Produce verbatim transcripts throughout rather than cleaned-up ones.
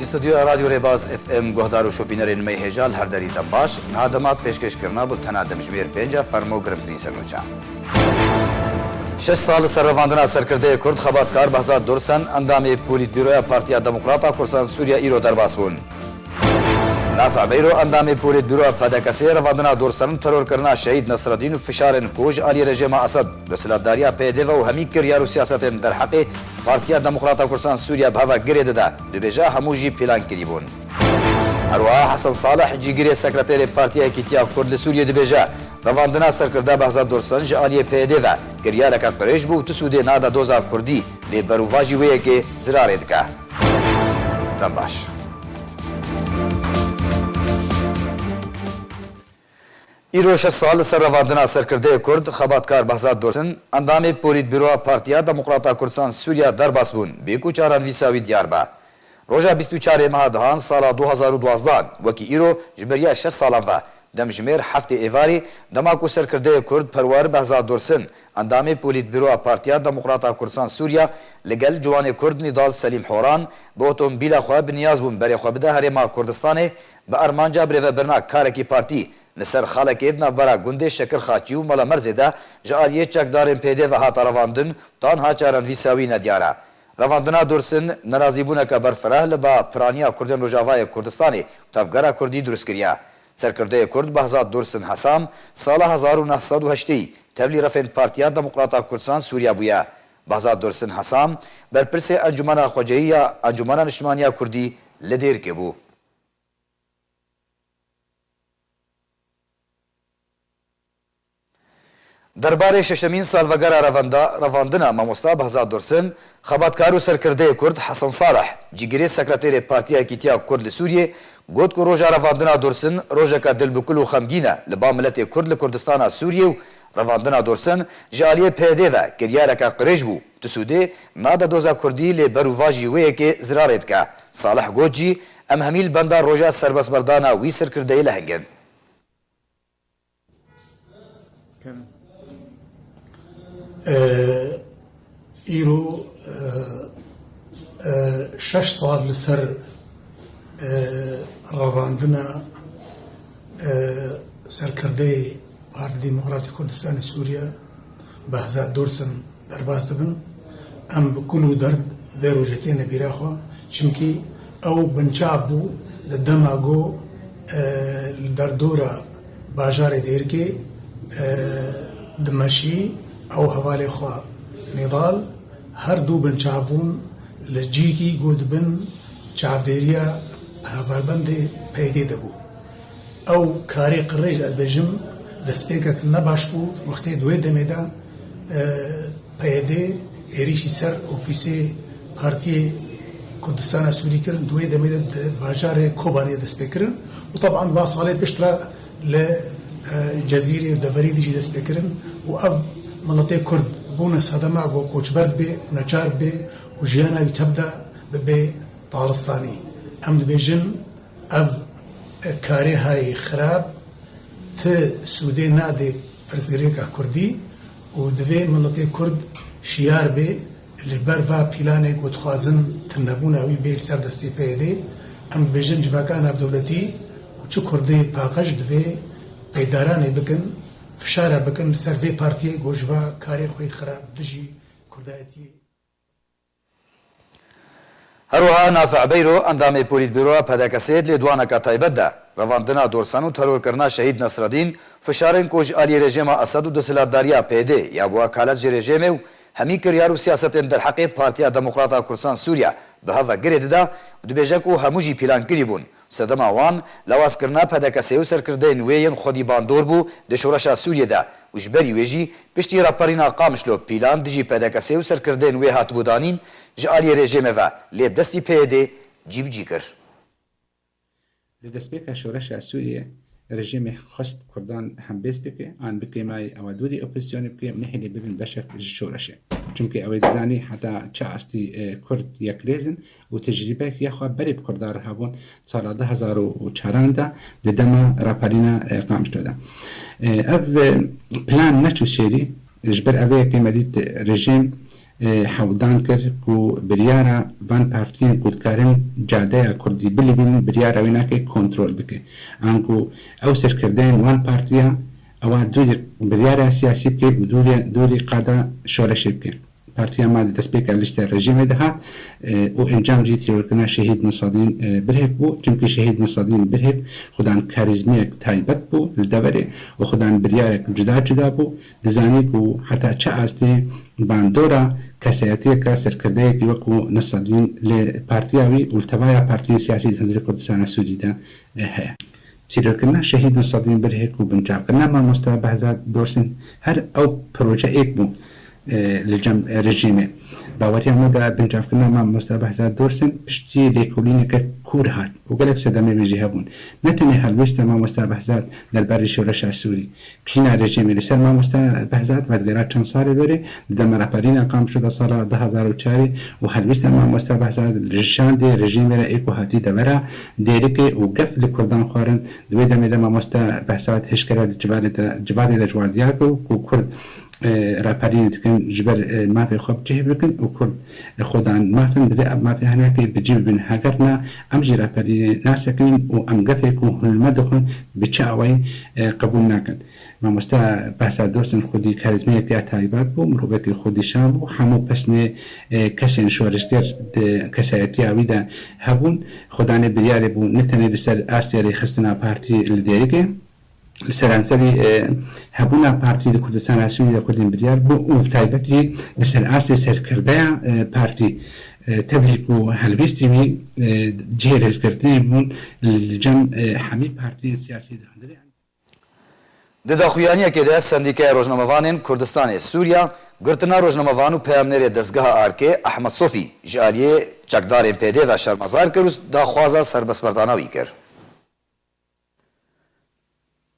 Stûdyoya Radyo Rêbaz F M guhdar û şopînerên me yê hêja li her derî dem baş. Niha dema pêşkêşkirina bultena demjimêr pênc e, fermo girmtirîn sernûçe. Şeş sal li ser revandina serkirdeyê Kurd xebatkar Behzad Dorsen, endamê Polîtbîroya Partiya Demokrata Kurdistan Sûriya îro derbas bûn. Nafi'beyro, endamê Polîtbîroya P D K S'ê revandina Dorsen û terorkirina Şehîd Nesreddîn û fişarên ku ji aliyê rejêma Esed, desthilatdariya P Y D ve û hemî kiryar û siyasetên derheqê Partiya Demokrata Kurdistan Sûriya bi hev ve girê dide, dibêje hemû jî pîlan kirî bûn. Her wiha Hesen Salih, cîgirê sekreterê Partiya Yekîtiya Kurd li Sûriyê dibêje, revandina serkirde Behzad Dorsen ji aliyê P Y D ve kiryareke qirêj bû û tu sûdê nade doza Kurdî, lê berûvajî wê yekê zirarê dike. Dem baş. Îro şeş sal li ser revandina serkirdeyê Kurd, xebatkar Behzad Dorsin, endamê Polîtbîroya Partiya Demokrata Kurdistan Sûriya derbas bûn, bê ku çarenivîsa wî diyar be. Roja bîst û çarê meha dehan sala du hazar û duwazdeh, wekî îro ji beriya şeş salan ve, demjimêr heftê Êvarî, dema ku serkirdeyê Kurd Perwer Behzad Dorsin, endamê Polîtbîroya Partiya Demokrata Kurdistan Sûriya, li gel ciwanê Kurd Nîdal Selîm Horan, bi otomobîla xwe bi niyaz bûn berê xwe bide Herêma Kurdistanê, bi armanca birêvebirina karekî partî, li ser xalekê di navbera gundê Şekirxaçî û Melemerzê de ji aliyê çekdarên P Y D ve hate revandin, tanha çarenivîsa wî nediyar e. Revandina Dursin nerazîbûneke berfireh li ba piraniya Kurdên Rojavayê Kurdistanê û tevgera Kurdî dirust kiriye. Serkirdeyê Kurd Behzad Dursin Hesam sala hezar û neh sed û heştê tevlî refên Partiya Demokrata Kurdistan Sûriya bûye. Behzad Dursin Hesam berpirsê Encûmena Xwecehî ya Encûmena Niştimaniya Kurdî li Dêrikê bû. Derbarê şeşemîn salvegera revenda, revandina mamosta Behzad Dursin, xebatkar û serkirdeyê Kurd Hesen Salih, cîgirê sekreterê Partiya Yekîtiya Kurd li Sûriyê, got ku roja revandina Dursin rojeke dilbikul û xemgîn e li ba miletê Kurd li Kurdistana Sûriyê û revandina Dursin ji aliyê P Y D ve kiryareke qirêj bû. Tu sûdê nade doza Kurdî, lê berûvajî wê yekê zirarê dike. Salih got jî, em hemî li benda roja serbestberdana wî serkirdeyê leheng in. Kerem. E, îro, e, e, şeş sal li ser, e, revandina, e, serkirdeyê Partiya Demokratîk Kurdistanê Sûriye, Behzad Dursin derbas dibin. Em bi kul û derd vê rojê têne bîra xwe, çimkî ew binçav bû di dema ku, e, li derdora bajarê Dêrikê, e, dimeşî, ew hevalê xwe Nîdal, her du binçav bûn li cîkî ku di bin çavdêriya hevalbendê P Y D de bû. Ew karê qirêj, ez bêjim, destpêkek ne baş bû, wextê di wê demê de, e, P Y D êrîşî ser ofîsê Partiyê Kurdistana Sûrî kirin, di wê demê de di bajarê Kobanê dest pê kirin û teban va salê pişt re li, e, Cezîrê û deverî de jî dest pê kirin û ev miletê Kurd bûne sedema ku koçber bê û neçar bê û jiyana wî tev de bibe taristanî. Em dibêjin, ev karê hayî xirab ti sûdê nade pirsgirêka Kurdî û divê miletê Kurd şiyar bê li ber va pîlanê ku dixwazin tunebûna wî bê li ser destê P Y D. Em dibêjin civaka navdewletî û çi Kurdê paqij divê peydaranê bikin, fişara bikin li ser vê partiyê ku ji va karê xwe yê xirab dijî Kurdayetiyê. Her wiha Nafi'beyro, endamê Polîtbîroya P D K S'ê di lêdwaneke taybet de, revandina dorsan û terorkirina Şehîd Nesredîn, fişarên ku ji aliyê rejêma Esed û desthilatdariya P Y D ya bi wekalet ji rejêmê û hemî kiryar û siyasetên derheqê Partiya Demokrata Kurdistan Sûriye bi hev ve girê dide û dibêje ku hemû jî pîlankirî bûn. Sedema wan, lawazkirina P D K S'ê û serkirdeyên wê yên xwedî bandor bû di şoreşa Sûriyê de û ji berî wê jî piştî raperîna Qamişlo pîlan dijî P D K S'ê û serkirdeyên wê hatibû danîn ji aliyê rejêmê ve, lê bi destî P Y D'ê cî bi cî kir. Li destpêka şoreşa Sûriyê rejîmê xwest Kurdan hembêz bike, an bike mayê ewa dûrî opozîsyonê bike û nehêlê bibin beşek ji şoreşê. Çimkî ew ê dizanî heta çi astî, e, Kurd yekrêz in û tecrîbeyek ya xwe berê bi Kurdan re hebûn sala du hezar û çaran de di dema raperîna, e, Qamişlo de. E, ev, e, plan neçû sêrî, ji ber evê yekê me dît rejîm e, hewldan kir ku biryara van partiyên ku dikarin cadeya Kurdî bilîbînin, biryara wê nake kontrol bike. Anku ew serkirdeyên wan partiya ewa dûrî biryara siyasî bike û dûrî, dûrî qada şoreşê bike. Partiya me di destpêka lîsta rejîmê de hat, e, û encam jî tîrorkirina Şehîd Nisadîn, e, Birhek bû. Çimkî Şehîd Nisadîn Birhek xudan karîzmiyek taybet bû li deverê û xudan biryarek cuda cuda bû. Dizanî ku heta çi astê bandora kesayetiyeke serkirdeyekî wekû Nisadîn li partiya wî û li tevaya partiyên siyasî di hundirê Kurdistana Sûrî de, e, heye. Tîrorkirina Şehîd Nisadîn Birhek û binçavkirina Mamosta Behzad Dorsin her ew proje êk bû, e, li cem rejîmê. Baweriya me de binçavkirina Mamosta Behzad Dorsin piştî lêkolîneke kûr hat û gelek sedemê wê jî hebûn. Ne tenê helwêsta Mamosta Behzad derbarê şoreşa Sûrî, kîna rejîmê li ser Mamosta Behzad vedigera çend salê berê, di dema raperîna Qamişlo de sala du hazar û çarê û helwêsta Mamosta Behzad li şandê rejîmê re ê ku hatî devera Dêrikê û gef li Kurdan xwarin. Di wê demê de Mamosta Behzad hişkere di civadê de, civadê de ji wan diyar kir ku Kurd, e, raperînê dikin ji ber, e, mafê xwe bi cih bikin û Kurd, e, xwedan maf in, divê ev mafê hinekê bi cih bibin. Heger na, em jî raperînê nasekinin û em gefê ku hûn li me dixwin bi çi awayî, e, qebûl nakin. Mamoste Behzad Dorsin xwedî karîzmayek ya taybet bû, mirovekî xwedî şan bû, hemû pesnê, e, kesên şoreşger di kesayetiya wî de hebûn. Xwedanê biryarê bû ne tenê li ser astê rêxistina partî li Dêrikê, li seranserî, e, hebûna partî di Kurdistana Sûriyê de xwedî biryar bû û bi taybetî li ser astê serkirdeya, e, partî, e, tevlî ku helwêstî wî, e, cihê rêzgirtinê bûn li cem, e, hemî partiyên siyasî di hundirê. Di daxuyaniyekê de Sendîkaya Rojnamevanên Kurdistanê Sûriya girtina rojnamevan û peyamnêrê dezgeha Arkê Ehmed Sofî ji aliyê çekdarên P D ve şermezar kir û daxwaza serbestberdana wî kir.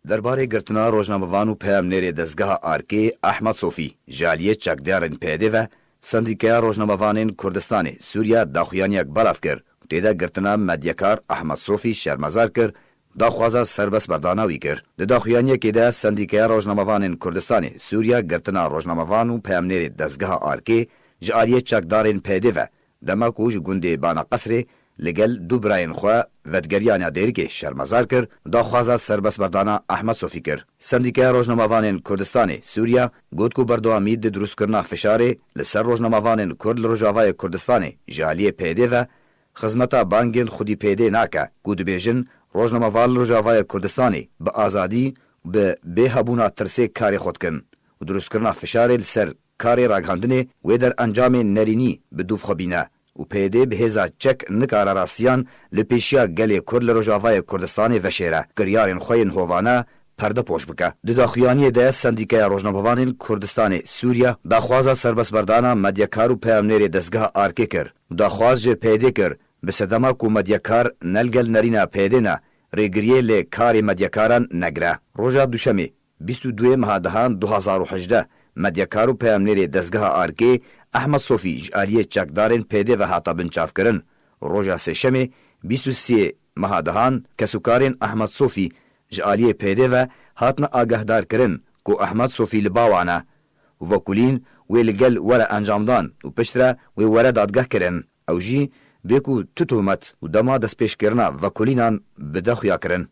Derbarê girtina rojnamevan û peyamnêrê dezgeha Arkê Ehmed Sofî ji aliyê çekdarên P D ve Sendîkaya Rojnamevanên Kurdistanê Sûriya daxuyaniyek belav kir û tê de girtina medyakar Ehmed Sofî şermezar kir, daxwaza serbestberdana wî kir. Di daxuyaniyekê de Sendîkaya Rojnamevanên Kurdistanê Sûriya girtina rojnamevan û peyamnêrê dezgeha Arkê ji aliyê çekdarên P D ve, dema ku ji gundê Bana Qesrê li gel du birayên xwe vedigeriya Dêrikê şermezar kir, daxwaza serbestberdana Ehmed Sofî kir. Sendîkaya Rojnamevanên Kurdistanê Sûriya got ku berdewamî di dirustkirina fişarê li ser rojnamevanên Kurd li Rojavayê Kurdistanê ji aliyê P D ve xizmeta bangên xwedî P D nake ku dibêjin rojnamevan li Rojavayê Kurdistanê bi azadî û bi bêhebûna tirsê karê xwe dikin û dirustkirina fişarê li ser karê ragihandinê wê der encamên nerînî bi dûv xwe bîne û P D bi hêza çek nikare rastiyan li pêşiya gelê Kurd li Rojavayê Kurdistanê veşêre, kiryarên xwe yên hovane perdepoş bike. Di daxuyaniyê de Sendîkaya Rojnamevanên Kurdistanê Sûriya daxwaza serbestberdana medyakar û peyamnêrê dezgeha Arkê kir û daxwaz ji P D kir bi sedema ku medyakar ne li gel nerîna P D ne, rêgiriyê li karê medyakaran negire. Roja Duşemê, bîst û duyê meha dehan du hazar û hejdeh, medyakar û peyamnêrê dezgeha Arkê Ehmed Sofî ji aliyê çekdarên P D ve hate binçavkirin. Roja Sêşemê, bîst û sê meha dehan, kesûkarên Ehmed Sofî ji aliyê P D ve hatine agahdarkirin ku Ehmed Sofî li ba wan e û vekulîn wê li gel were encamdan û piştre wê were dadgehkirin. Ew jî bê ku tu tohmet û dema destpêşkirina vekulînan bide xuyakirin.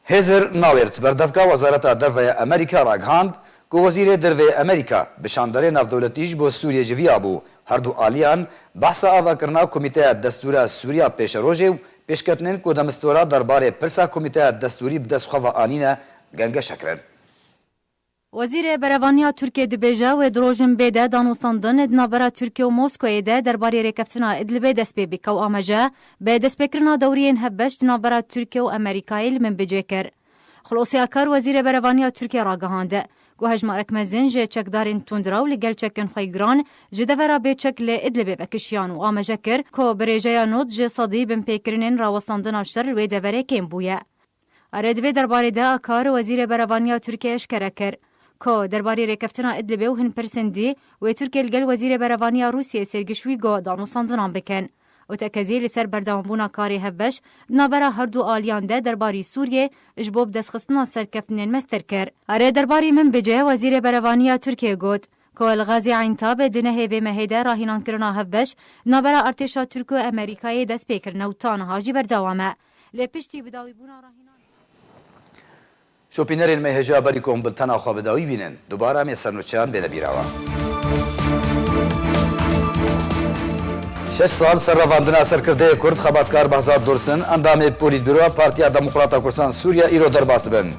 Hêzir Nawêrt, berdevka Wezareta Derve ya Amerîka ragihand ku Wezîrê Derve ya Amerîka bi şanderê navdewletî ji bo Sûriyê civiyabû. Her du aliyan behsa avakirina Komîteya Destûra Sûriya Pêşerojê û pêşketinên ku demistûra derbarê pirsa Komîteya Destûrî bi dest xwe ve anîne gengeşe kirin. Wezîrê Berevaniya Tirkiyê dibêje, wê di rojên bê de danûstandin di navbera Tirkiye û Moskoyê de derbarê rêkeftina Idlibê dest pê bike û amaje bi destpêkirina dewriyên hevbeş di navbera Tirkiye û Amerîkayê li Minbicê kir. Xulosî Akar, Wezîrê Berevaniya Tirkiye ragihand ku hejmarek mezin ji çekdarên tundrew li gel çekên xwe giran ji devera bêçek li Idlibê vekişiyan û amaje kir ku bi rêjeya nod ji sedî binpêkirinên rawestandina şer li wê deverê kêm bûye. Are di vê derbarê de Akar, Wezîrê Berevaniya Tirkiyê eşkere kir ku derbarê rêkeftina Idlibê û hin pirsên dî wê Tirkiye li gel Wezîrê Berevaniya Rûsiyê Sergî Şwîgo danûstandinan bikin. û tekezî li ser berdewambûna karê hevbeş di navbera her du aliyan de derbarî Sûriyê ji bo bidestxistina serkeftinên mestir kir. Erê, derbarî Minbicê Wezîrê Berevaniya Tirkiyê got ku li Xezî Eyntabê di nehê vê mehê de rahînankirina hevbeş di navbera artêşa Tirk û Amerîkayê dest pê kirine û ta niha jî berdewam e. Lê piştî bidawîbûna rahînan Şopînerên me hêja berî ku em bultena xwe bi dawî bînin, dubare em ê ser nûçeyan bêne bîra we. Şeş sal ser revandina serkirdeyê Kurd xebatkar Behzad Dursun, endamê Polîtbûroya Partiya Demokrata Kurdistan Sûriye îro derbas dibin.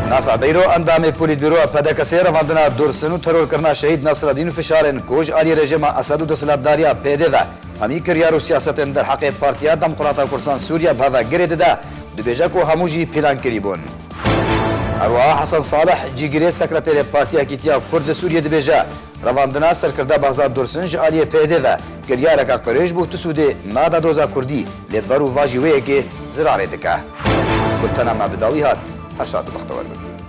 Nafi Ebeyro, endamê Polîtbûroya P D K'ê revandina Dursun û terorkirina Şehîd Nasreddîn û fişarên ku ji aliyê rejîma Esed û desthilatdariya P Y D ve hemî kiryar û siyasetên derheqê Partiya Demokrata Kurdistan Sûriye bi hev ve girê dide, dibêje ku hemû jî pîlankirî bûn. Her wiha Hesen Salih, cîgirê sekreterê Partiya Yekîtiya Kurd li Sûriyê dibêje, revandina serkirde Behzad Dursun ji aliyê P Y D ve kiryareke qirêj bû, tu sûdê nade doza Kurdî, lê ber û va jî wê yekê zirarê dike. Bultena me bi dawî hat, her şad û bextewar bin.